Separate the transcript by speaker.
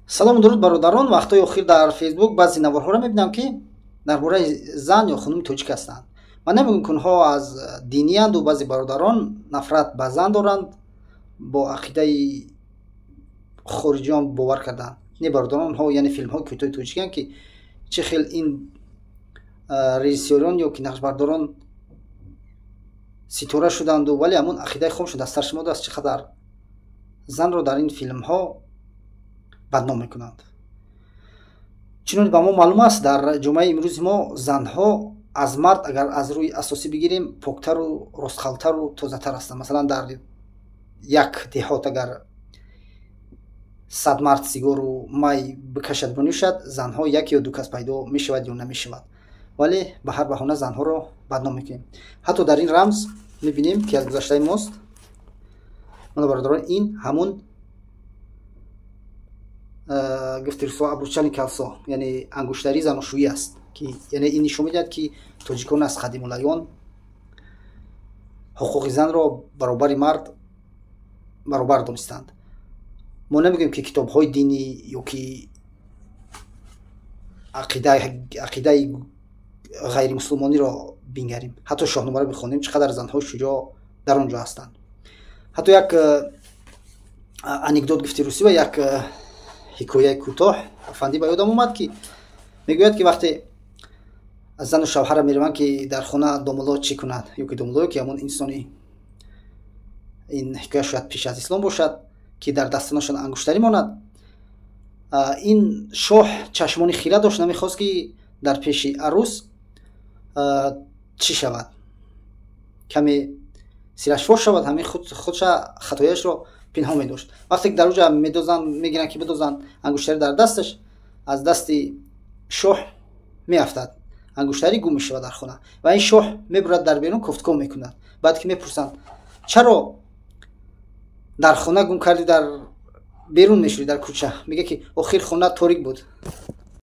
Speaker 1: Салому дуруд, бародарон. Вақтҳои охир дар Фейсбук баъзе наворҳоро мебинам, ки дар бораи зан ё хонуми тоҷик ҳастанд. Ман намегӯям, ки онҳо аз диниянд, баъзе бародарон нафрат ба зан доранд, бо ақидаи хориҷиён бовар карданд. Не, бародарон, онҳо яъне филмҳои кӯтоҳи тоҷикиянд, ки чӣ хел ин режиссёрон ё ки нақшбардорон ситора шуданду, вале ҳамон ақидаи хомшон дар сар шумо аст, чӣ қадар занро дар ин филмҳо бадном мекунанд. Чунон ба мо маълум аст, дар ҷомеаи имрӯзи мо занҳо аз мард, агар аз рӯи асосӣ бигирем, поктару ростқалбтару тозатар ҳастанд. Масалан, дар як деҳот агар 100 мард сигору май бикашад, бинӯшад, занҳо як ё ду кас пайдо мешавад ё намешавад, вале ба ҳар баҳона занҳоро бадном мекунем. Ҳатто дар ин рамз мебинем, ки аз гузаштаи мост. Мана, бародарон, ин ҳамун гуфти русо обручальное кольцо, яъне ангуштари заношӯӣ аст, ки яъне ин нишон медиҳад, ки тоҷикон аз қадимулайём ҳуқуқи занро баробари мард баробар донистанд. Мо намегӯем, ки китобҳои динӣ ё ки ақидаи ғайримусулмониро бингарем. Ҳатто Шоҳномаро бихонем, чӣ қадар занҳои шуҷоъ дар он ҷо ҳастанд. Ҳатто як анекдот, гуфти русӣ, ва як ҳикояи кӯтоҳ афандӣ ба ёдам омад, ки мегӯяд, ки вақте зану шавҳара мераванд, ки дар хона домулло чӣ кунад, ё ки домулло, ки ҳамон инсони, ин ҳикоя шояд пеш аз ислом бошад, ки дар дастонашон ангуштарӣ монад. Ин шоҳ чашмони хира дошт, намехост, ки дар пеши арӯс чӣ шавад, каме сираш фош шавад. Ҳамин худша хатояшро пинҳон медошт. Вақте ки дар уҷа медозанд, мегиранд, ки бидозанд, ангуштарӣ дар дасташ аз дасти шоҳ меафтад, ангуштарӣ гум мешавад дар хона ва ин шоҳ мебурад, дар берун кофтков мекунад. Баъд ки мепурсанд, чаро дар хона гум кардӣ, дар берун мешудӣ, дар кӯча, мега, ки охир хона торик буд.